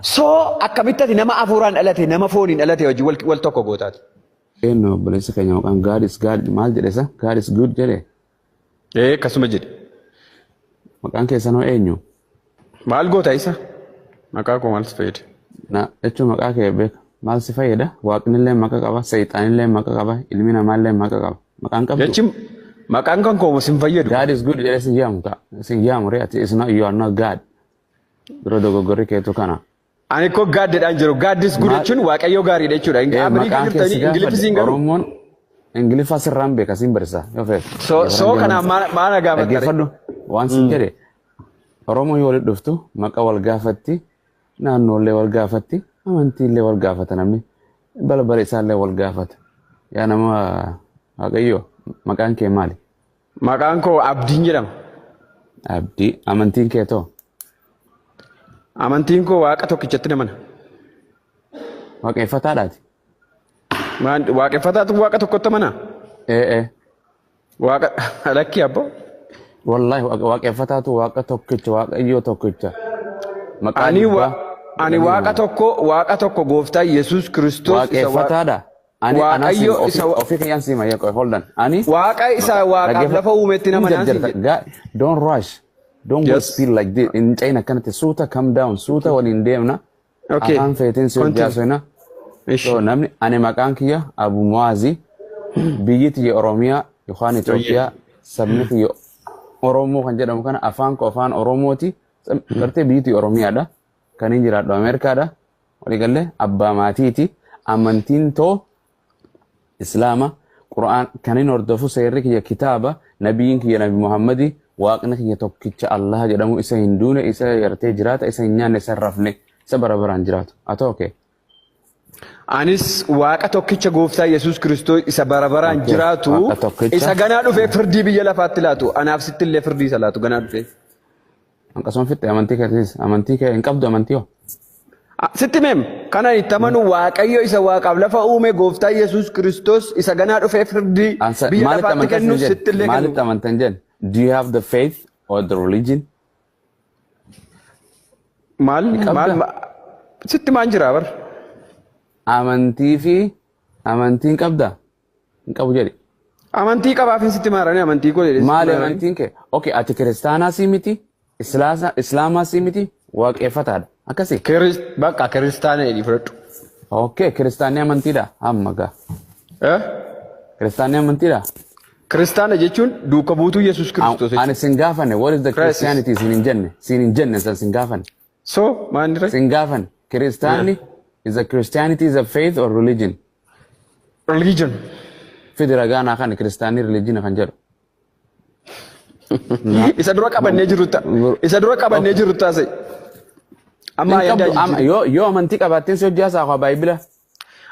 So akkamitti ati nama hafuuraan dhalate nama fooniin dhalate wajjin wal tokko gootaati? Eenyu obboleessi keenya maqaan God is God maal jedhe isa? God is good jedhe. Ee, akkasuma jedhe. Maqaan keessanoo eenyu? Maal goota isa? Maqaa koo maal si fayyada? Na jechuun maqaa kee beeka. Maal si fayyada? Waaqnillee maqaa qaba, seexaanillee maqaa qaba, ilmi namaallee maqaa qaba. Maqaan qabdu? Jechi maqaan kan koo sin fayyadu. God is good jedhee sin yaamu ta'a. Sin yaamu ree ati is not, you are not God. Dura dogoggorri keetu kana. Ani koo God jedhaan jiru. God is good jechuun Waaqayyo gaariidha jechuudha. Ameerikaa Maqaan kee si jirtanii Ingiliffi siin galu. Oromoon Ingiliffa sirraan beeka, siin barsiisa yoo feete. So kanaaf maal na gaafatta? Dhaggeeffadhu waan sin jedhe. Oromoon yoo walitti dhuftu maqaa wal gaafatti, naannoollee wal gaafatti, amantiillee wal gaafata, namni balbala isaallee wal gaafata. Yaa nama Waaqayyo, maqaan kee maali? Maqaan koo Abdiin jedhama. Abdii, amantiin kee too? Amantiin koo Waaqa tokkichatti namana. Waaqeffataadhaati? Waaqeffataatu Waaqa tokkotti amana? Ee ee. Waaqa lakkii abboo. Wallaahi waaqeffataatu Waaqa tokkicha, Waaqayyoo tokkicha. Maqaa Ani ani Waaqa tokko, Waaqa tokko, Gooftaa Yesuus Kiristoos. Waaqeffataadha. Ani Waaqayyo isa ofii kiyyaan siima yeqoo, hold on. Ani Waaqa isa Waaqaaf lafa uumetti namanaa siin jedhe. Don't rush. Don't go speed like this. In China akkanatti suuta, calm down, suuta waliin deemna. Okay. Afaan feeteen si Continue. hojjaasona. Ishi. So namni ani maqaan kiyya Abu Muazi, biyyi tiyya Oromiyaa yookaan Itoophiyaa, sabni kiyya Oromoo kan jedhamu kana, afaan koo afaan Oromooti. Gartee biyyi tiyya Oromiyaadha. Kan hin jiraadhu Ameerikaadha. Waliigallee abbaa maatiiti. Amantiin too Islaama. Qura'aan kan hin hordofu, seerri kiyya kitaaba, nabiyyiin kiyya Nabi Muhammadi, Waaqni kiyya tokkicha Allah jedhamu, isa hin duune, isa gartee jiraata, isa hin nyaanne, isa hin rafne, isa bara baraan jiraatu. Haa ta'u, okay. Anis Waaqa tokkicha Gooftaa Yesuus Kiristoos isa bara baraan jiraatu, Waaqa tokkicha. isa ganaa dhufee firdii biyya lafaatti laatu, anaaf sitti illee firdii isa laatu ganaa dhufee. Akkasuma fixxe amantii keetis, amantii kee hin qabdu, amantii hoo? Sitti meem kana itti amanu, Waaqayyo isa Waaqaaf lafa uume, Gooftaa Yesuus Kiristoos isa ganaa dhufee firdii biyya Maalitti lafaatti amantaa kennu siin jedhe? sitti illee Maalitti kennu. amantan jedhe? Do you have the faith or the religion? Maal Ni maal qabdaa? Sitti maan jira bar? Amantii fi amantii hin qabdaa? Hin qabu jedhe. Amantii qabaafin sitti maarani, amantii koo jedhee sitti Maali maarani. amantiin kee? Okay, ati kiristaanaa sii miti, Islaamaa sii miti, waaqeffataadha. Akkasii? Bakka kiristaana jedhii fudhadhu. Okay, kiristaanni amantiidha. Amma gaa. Eh? Kiristaanni amantiidha. Kiristaana jechuun duuka buutuu Yesuus Kiristoos Ani jechuudha. sin gaafanne, what is the Crisis. Christianity sin hin jenne, sin hin jenne, san sin gaafanne. So maal dire? Sin gaafanne. Kiristaanni is a Christianity is a faith or religion? Religion. Fidi ragaa naa kan kiristaanni religion kan jedhu. Isa dura qabannee jiru ta'a. Isa dura qabannee jiru taase. Amma Hin ayyaandaa qabdu, jijjiirra. Yoo amantii qabaatteen si hojii haasaa baay'ibila.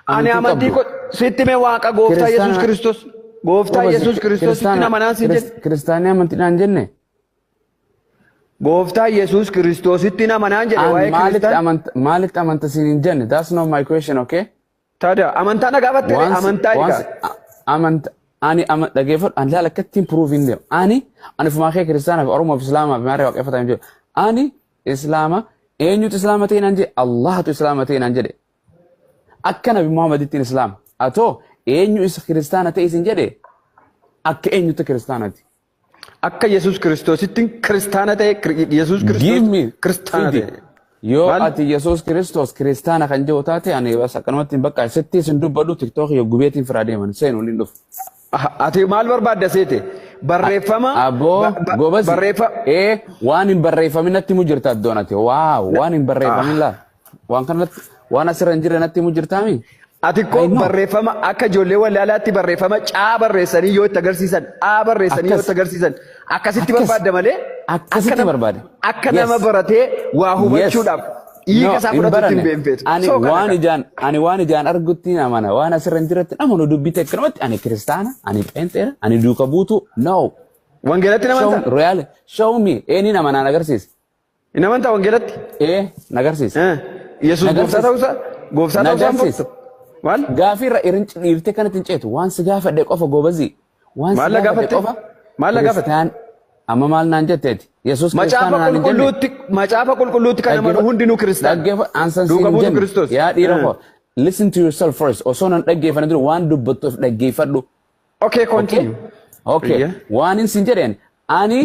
Ani amantii koo sitti mee, Waaqa Gooftaa Yesuus Kiristoos. Gooftaa Yesuus Kiristoos sitti namanaa siin jedhe. Kiristaanni amantiidhaan jenne. Gooftaa Yesuus Kiristoositti namanaan jedhe waa'ee Maalitti kiristaan. Amanta, maalitti amanta siin hin jenne. That's not my question, okay? Tada amantaa na gaafatte, amantaa Once egaa. Amanta ani ama dhageeffadhu, ani laala akkattiin proof hin deemu. Ani fumaa kee kiristaanaa fi Oromoo fi Islaamaa fi maarree waaqeffataa hin jedhu. Ani Islaama, eenyutu Islaama ta'e naan jedhe? Allahatu Islaama ta'e naan jedhe. Akka Nabi Muhammadittiin Islaama. Atoo eenyu isa kiristaana ta'e isin jedhe? Akka eenyutti kiristaanati? Akka Yesuus Kiristoositti kiristaana ta'e, Yesuus Give Kiristoos me kiristaana fidi. ta'e. Yoo Maal? ati Yesuus Kiristoos kiristaana kan jiru taate, ani bas akkanumatti hin bakka sitti sin dubbadhu, TikTok yoo gubeetiin firaa deeman seenu waliin dhufu. Ati maal barbaadda seete? Barreeffama Aboo gobazi. Ee, waan hin barreeffamin natti himu jirta iddoon ati. Waaw, waan hin barreeffamin laa. Waan kanatti waan asirra hin jirre natti himu jirtaami? Ati koo I know. barreeffama akka ijoollee wallaalaatti barreeffama caa barreessanii yoo itti agarsiisan, aa barreessanii yoo itti agarsiisan akkasitti barbaadda malee Akkasitti barbaade. Akka nama baratee waa hubachuudhaaf hiika isaa Hin fudhatutti hin baranne. beekfeetu. Ani So kana waan kan. ijaan ani waan ijaan argutti amana, waan asirra hin jirretti amanu. Dubbite akkanumatti ani kiristaana, ani pheenxeera, ani duuka buutu, no. Wangeelatti Show namantaa? Royal, show me, eenyuun amanaan agarsiisa. Hin amantaa wangeelatti? Ee, na agarsiisa. Yesuus Na gooftaa agarsiisa. ta'uusaa? Gooftaa Na ta'uusaa hin agarsiisa. fudhattu? Maal? Gaafii irra irin dhiirtee kanatti hin ceetu. Waan si gaafadhe qofa, goobazii. Waan si Maal na gaafadhe gaafatte? qofa. Maal na gaafatte? Kiristaan Amma maal naan jetteeti? Yesuus Macaafa kiristaana naan hin jenne. qulqulluutti, macaafa qulqulluutti kan amanu hundinuu kiristaana. Dhaggeeffa ansan Duuka siin buutu jenne. Kiristoos. Yaa dhiira koo. Listen to yourself first. Osoo nan dhaggeeffanne dura waan dubbattuuf dhaggeeffadhu. Okay, continue. Okay. Yeah. Waan hin sin jedheen, ani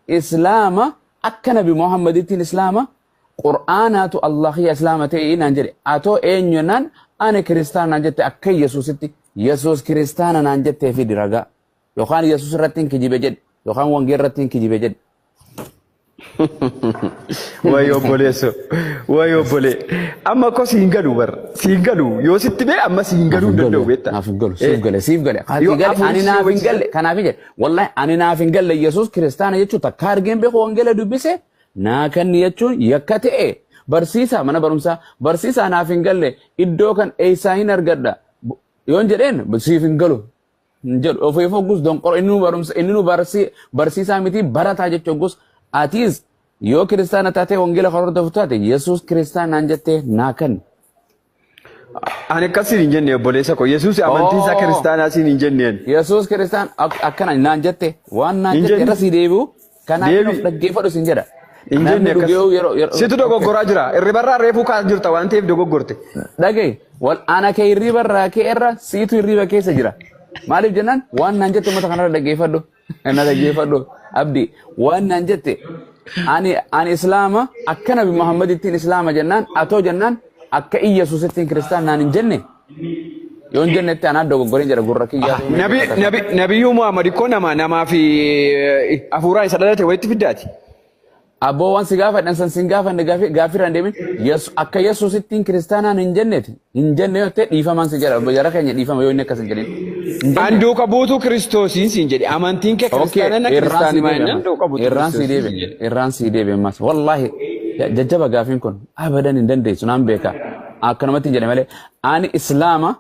islaama akka Nabi Muhammadittiin islaama, Qur'aanaatu Allah kiyya islaama ta'e naan jedhe. Atoo eenyu naan, ani kiristaana naan jette. Akka Yesuusitti Yesuus kiristaana naan jettee fidi ragaa. Yookaan Yesuus irratti hin kijibe jedhe, yookaan wangeela irratti hin kijibe jedhe. Wayi obboleesso, wayi obbolee. Amma ko siin galu bar, siin galu yoo sitti bee amma siin galuu hin danda'u beektaa. Naaf hin galu, siif gale, siif gale. Yoo Ati gale, afurii ani si naaf hin hubachiisa. galle. Kanaaf jedhe, wallahi ani naaf hin galle. Yesuus kiristaana jechuun takka argeen beeku, wangeela dubbise naa kanni jechuun yakka ta'e. Barsiisaa mana barumsaa, barsiisaa, naaf hin galle, iddoo kan eessaa hin argadha yoon jedheen, siif hin galu hin jedhu. Ofiif hoggus donqoro inni nu barumsa, inni nu barsiisaa miti, barataa jechuun hoggus. Atiis yoo kiristaana taate, wangeela kan hordofu taate, Yesuus kiristaana naan jettee naa kanni. Ani akkasiin hin jenne, obboleessa ko. Yesuus amantiin isaa Oh. kiristaanaa siin hin jenneen. Yesuus kiristaan akkana naan jette, waan naan Hin jette jenne. irra sii deebi'u kanaaf Deebi. of dhaggeeffadhu siin jedha. Hin Namni jenne akkas. dhugee'u yeroo Situ dogoggoraa jira. Irribarraa reefuu kaas jirta waan ta'eef dogoggorte. Dhagaye, wal ana kee hirriba irraa kee irra siitu hirriba keessa jira. Maaliif jennaan, waan naan jette uummata kanarra dhaggeeffadhu. Na dhaggeeffadhu, Abdi, waan naan jette, ani islaama akka Nabi Muhammadittiin islaama jennaan, atoo jennaan akka Iyyasuusittiin kiristaan naan hin jenne. Yoo hin jennetti anaa dogoggoreen jedha gurra kiyyaa. Nabiyyuu Muhammad ikkoo nama namaa fi hafuuraan isa dhalate walitti fiddaati. Abboo, waan si gaafadhan san sin gaafanne, gaafii irraa hin deemin. Akka Yesuusittiin kiristaanaan hin jenneeti. Hin jenne yoo ta'e dhiifamaan si jedha. Jara keenya, dhiifama yoo inni akkas hin jedhin. Hin jenne. An duuka buutuu Kiristoosiin siin jedhe. Amantiin kee Okay, kiristaana na irraan si kiristaanuma deebi'e jennaan duuka buutuu Irraan si Kiristoosiin deebi'e. siin jedhe. Irraan si deebi'e ammas. Wallaahi jajjaba gaafiin kun abadan hin dandeessu naan beeka. Akkanumatti hin jedhe malee ani islaama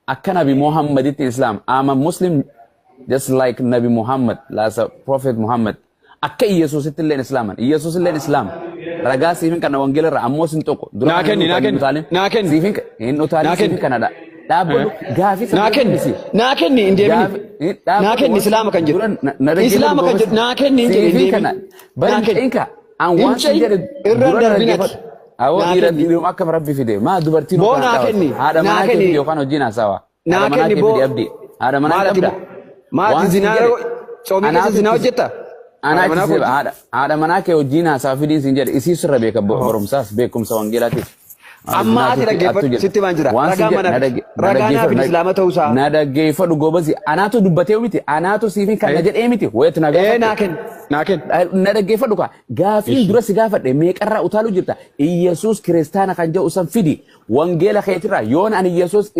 akka Nabi Muhammaditti islaama. I'm a Muslim just like Nabi Muhammad, like Prophet Muhammad. Akka Iyesuusitti illeen islaaman. Iyesuus illeen islaama. Ragaa siifin kana wangeela irraa ammoo sin tokko. Dura Naa kana kenni, hin naa kenni, utaalin. naa kenni. Siifin hin utaalin. Naa Siifin kenni. kanadha. Dhaabbadhu gaafii Naa kenni, naa kenni, hin deebini. Naa kenni islaama kan jedhu. Islaama kan jedhu naa kenni hin jedhe, hin Siifin kana deebini. bari Naa kenni. cinka an Hin waan sin ce'in, jedhe irra dura na darbinati. dhaggeeffadhu. Awoo, Naa dhiira kenni. dhiiruma akka Rabbi fide maa dubartiin Boo, yookaan naa haadha kenni, haadha naa manaa kee kenni. fide yookaan hojiin haasawaa. Naa Haadha manaa kenni kee boo. fide, Abdi. Haadha manaa Maal ati qabda. maal ati Waan sin zinaa jedhe coomii keessa anaatu zinaa itti hojjetta? Anaa Haadha itti manaa si kooti. haadha manaa kee wajjin haasaa fidiin siin jedhe, isii sirra beeka, barumsaas beekumsa wangeelaatiif. Amma ati dhaggeeffadhu, sitti maan jira. Ragaa mana ragaa naaf hin islaama ta'uusaa. Na dhaggeeffadhu goobasi, anaatu dubbatee miti, anaatu siifin kan na jedhee miti wayitu na Ee, gaafatte. naa kenni, naa kenni. Na dhaggeeffadhu kaa, gaafiin dura si gaafadhe meeqarraa utaaluu jirta? Iyyasuus kiristaana kan jedhu san fidi wangeela keetirraa. Yoon ani Iyyasuus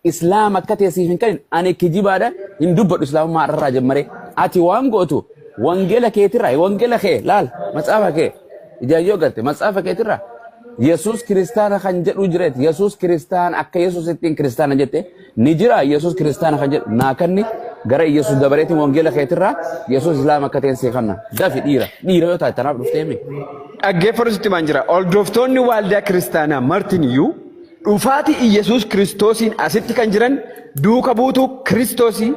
islaama akka ta'e siif hin kennin, ani kijibaadha hin dubbadhu. Islaamummaa irraa jammaree ati waan gootu wangeela keetirraa, wangeela kee laal, matsaafa kee ijaan yoo garte, matsaafa keetirraa Yesuus kiristaana kan jedhu jireet, Yesuus kiristaana akka Yesuus ittiin kiristaana jette ni jira. Yesuus kiristaana kan jedhu naa kanni, gara Yesuus dabareetiin wangeela keetirraa Yesuus islaama akka ta'en sii kanna. Dafi, dhiira dhiira yoo taate tanaaf dhuftee mi. Dhaggeeffadhu, sitti maan jira. Hordoftoonni waaldaa kiristaanaa martiniyyuu dhufaatii Iyyasuus Kiristoosiin asitti kan jiran duuka buutuu Kiristoosii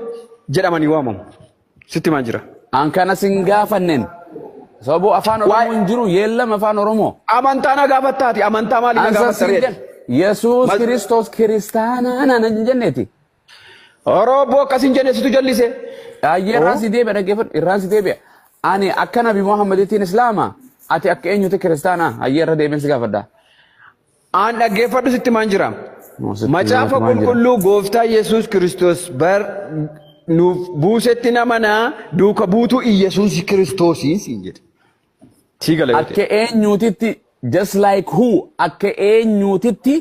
jedhamanii waamamu. Sitti maan jira. An kana sin gaafanneen sababuu afaan Oromoo hin jiru, yeellama afaan Oromoo. Amantaa na gaafattaati. Amantaa maalii na Ansan gaafatta siin ree? jedhe Yesuus Kiristoos kiristaanaa naan hin jenneeti. Orooboo, akkas hin jenne, situ jallise. Ayyee, irraan si deebi'a, dhaggeeffadhu, irraan si deebi'a. Ani akka Nabi Muhammadittiin islaama, ati akka eenyuti kiristaanaa? Ayyee, irra deebiin si gaafadha. Aan dhaggeeffadhu, sitti maan jira. No, sitti Macaafa maan jira. qulqulluu gooftaa Yesuus Kiristoos bar nuuf buusetti namanaa duuka buutuu Iyyasuus Kiristoosiin siin jedhe. Sii gala yoo ta'e. Akka eenyutitti, just like who, akka eenyutitti,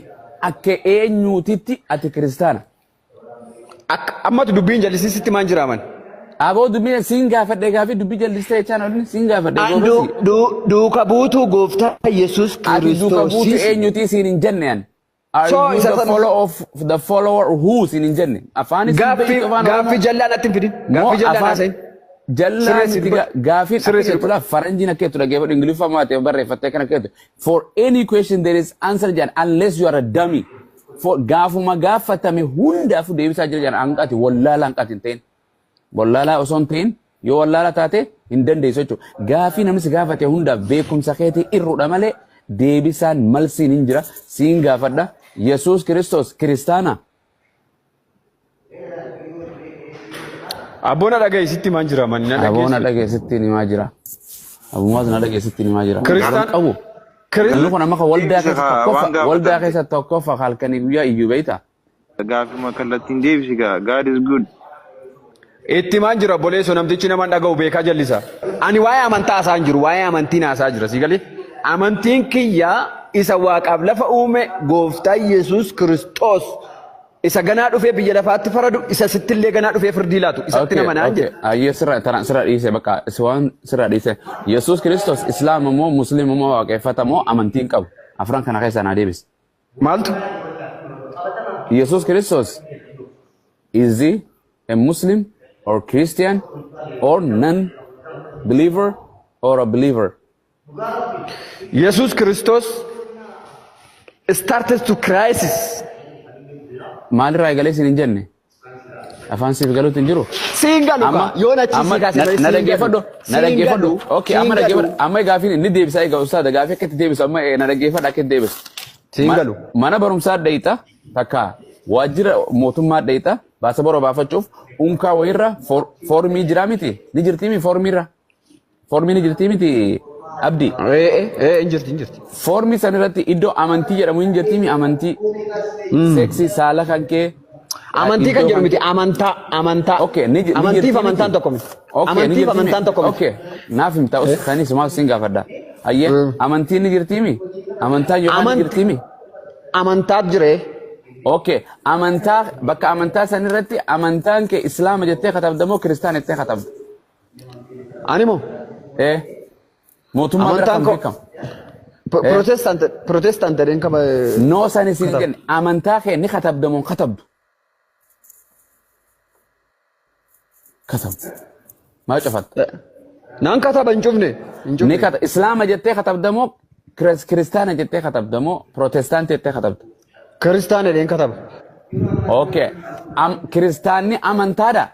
akka eenyutitti ati kiristaana? Akka ammatu dubbiin jallisiin, sitti maan jira man. Aboo, dubbii siin gaafadhe, gaafii dubbii jallistee jechaan olin siin gaafadhe An goobasi. duuka buutuu gooftaa Yesuus Ati duuka buutu Kiristoosiin. eenyuti siin hin jenne an. Are So you isa the sana follower of the follower who siin hin jenne. Afaan isin gaaffii beektu afaan gaaffii Oromoo. jallaa natti hin fidin. Moo Gaaffii jallaa afaan naasayin. jallaan Sirreessi miti dubbadhu. gaafiin akka Sirreessi jettu dubbadhu. laa faranjiin akka jettu dhaggeeffadhu, Ingiliffaa maatee barreeffattee kana akka jettu. For any question there is answer jedhan, unless you are a dummy. For gaafuma gaafatame hundaafuu deebisaa jira jedhan, hanqati wallaalaa hanqati hin ta'in. Wallaalaa osoo hin ta'in, yoo wallaalaa taate Hin dandeessu jechuudha. Gaafii namni si gaafate hundaaf beekumsa keetii irruudha malee deebisaan malsiin hin jira. Siin gaafadha. Yesuus Kiristoos kiristaana. Abboon dhagaye sitti maan jira manni na Aboon dhageessu. Dhageessitti himaa jira. Abumaas na dhageessitti himaa jira. Kiristaan qabu. Namni kun amma kan waldaa Deebisa keessa kaa waan tokkoffaa waldaa gaafatamte. keessa tokkoffaa halkanii guyyaa iyyuu beekta. Gaafima kallattiin deebisi gaa. God is good. Itti maan jira obboleessoo, namtichi nama dhaga'u beekaa jallisa. Ani waa'ee amantaa haasa'aa hin jiru, waa'ee amantiin haasa'aa jira, sii galee. Amantiin kiyya isa waaqaaf lafa uume gooftaa Yesuus Kiristoos isa ganaa dhufee biyya lafaatti faradu, isa sittillee ganaa dhufee firdii laatu isatti nama naan jedhe. Ayyee, sirra tana sirra dhiise, bakka si waan sirra dhiise. Yesuus Kiristoos Islaama moo Musliima moo waaqeffata moo amantiin qabu? Afran kana keessaa naa deebisi. Maaltu? Yesuus Kiristoos, is he a Muslim or Christian or non-believer or a believer? Yesuus Kiristoos started to crisis. Maalirraa eegalee siin hin jenne? Afaan siif galuutti hin jiru? Siin galu Amma kaa yoon achi amma si kaase na malee na siin dhaggeeffadhu, galu. na dhaggeeffadhu. Okay, amma Siin galu. dhaggeeffadhu. Amma gaafiin inni deebisaa egaa ustaada, gaafii akka itti deebisu amma na dhaggeeffadhu akka itti deebisu. Siin galu. Mana barumsaa dheeyxa takka waajjira mootummaa dheeyxa baasa baafachuuf unkaa wayirra foormii jiraa miti, ni jirtii mi foormiirra? Foormii ni jirtii miti, Abdi? Ee, hin jirti, hin jirti. Foormii san irratti iddoo amantii jedhamu hin jirtii mi, amantii seksii saala kan kee? Amantii kan Iddoo jedhu miti, amantaa, amantaa. Okay, ni Amantiif jirti amantaan miti? tokko miti. Okay, ni Amantiif jirti amantaan mi? tokko miti. Okay, naaf himta us kanis maaf sin gaafadha. Ayyee, amantiin ni jirtii mi? Amantaan yookaan ni jirtii mi? Amantaat jiree. Okay, amantaa bakka amantaa san irratti amantaan kee Islaama jettee katabda moo Kiristaan jettee katabda? Ani moo? Eh, mootummaa bira Amantaan kan koo beekamu. Protestant, Protestant jedheen kama. No, san isin jenne, amantaa kee ni katabda moo hin katabdu? Katabdu. Maa cufatta? Naan kataba, hin cufne. Hin Ni cufne. kata Islaama jettee katabda moo Kiristaana jettee katabda moo Protestaantii jettee katabda? Kiristaan jedheen kataba. Okay. Kiristaanni amantaadha.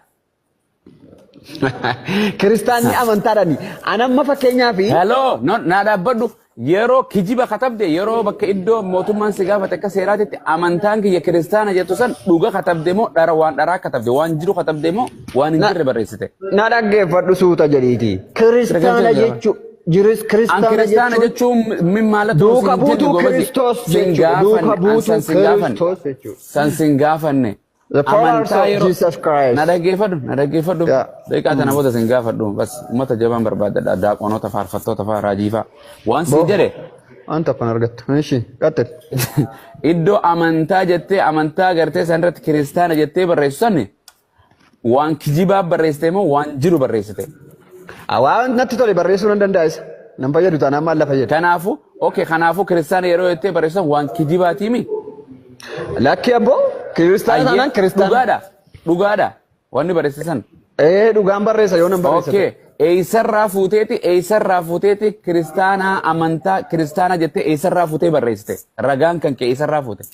Kiristaanni amantaadhaani. Ani amma fakkeenyaaf Hello, no, naa dhaabbadhu. Yeroo kijiba katabde, yeroo bakka iddoo mootummaan si gaafate akka seeraatitti amantaan kiyya kiristaana jettu san dhuga katabde moo dhara, waan dharaa katabde, waan jiru katabde moo waan hin jirre barreessite? Na dhaggeeffadhu suuta jedhiiti. Kiristaana jechuun jiris An kiristaana kiristaana jechuun jechuun min maalatu duuka buutuu Kiristoos jechuudha. Duuka buutuu San sin gaafanne. Kiristoos jechuudha. San sin gaafanne. The followers Amantaa of yeroo Jesus Christ. Na dhaggeeffadhu, na dhaggeeffadhu. Daqiiqaa tana booda sin gaafadhu. Bas, uummata jabaan barbaadadha. Daaqonoota, faarfattoota fa'aa, raajii fa'aa. Waan sin jedhe Waan tokko hin argattu. Ishi qaxxil. Iddoo amantaa jettee amantaa gartee san irratti kiristaana jettee barreessu sanni waan kijibaa barreessite moo waan jiru barreessite? Waan natti tole barreessuu nan danda'a isa. Nan fayyadu taanaan maal la fayyadu? Kanaafuu, okay, kanaafuu kiristaana yeroo jettee barreessu san waan kijibaatiimi? Lakki abboo, kiristaana taanaan kiristaana. Dhugaadha. Dhugaadha. Wanni barreesse san. Ee, dhugaan barreessa yoo nan barreessa. Okay. Eessarraa fuuteeti kiristaanaa amantaa kiristaana jettee eessarraa fuutee barreessite? Ragaan kan kee eessarraa fuute?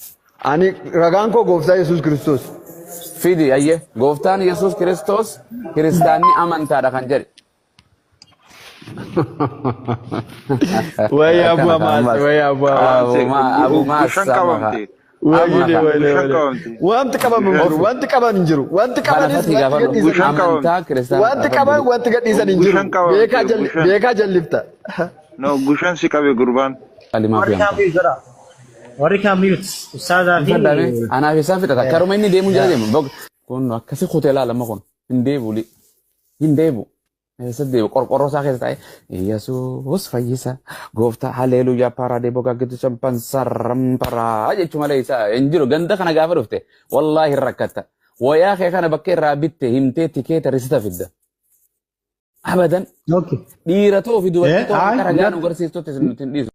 Ani ragaan koo gooftaa Yesuus Kiristoos. Fidi, ayyee, gooftaan Yesuus Kiristoos kiristaanni amantaadha kan jedhe. Wayyaa abbaa maas, wayyaa abbaa maas. Abu Maas. Gushan qabamte. Wayyee, wayyee, Gushan wayyee. qabamte. Wanti qaban hin jiru, wanti qaban hin jiru, wanti qabanis Kanafatti wanti gaafadhu. gadhiisan Gushan Amantaa kiristaana. wanti qaban wanti gadhiisan hin jiru. Gushan qabamte, Beekaa jalli gushan. Beekaa jallifta. No, gushan si qabe gurbaan. Kalimaa Warri fi kaan mute godha. Warri kaan mute. Ustaadaa fi Fadhaame anaaf isaa fixata. Karuma inni deemuu jala deemu. Kun akkasi kutee laalama, kun hin deebu, hin deebu. Eessa deebu? Qorqorroo isaa keessa taa'ee Yesuus fayyisa gooftaa haleluuyaa paraa deeboo gaaggitu champan sarram paraa jechuu malee isaa hin jiru. Ganda kana gaafa dhufte wallaahi hin rakkatta. Wayaa kee kana bakka irraa bitte himtee tikeeta risita fidda. Abadan Okay. dhiira ta'uu fi dubartii ta'uu Ayi, akka ragaa nu agarsiistutti nuti hin dhiisu.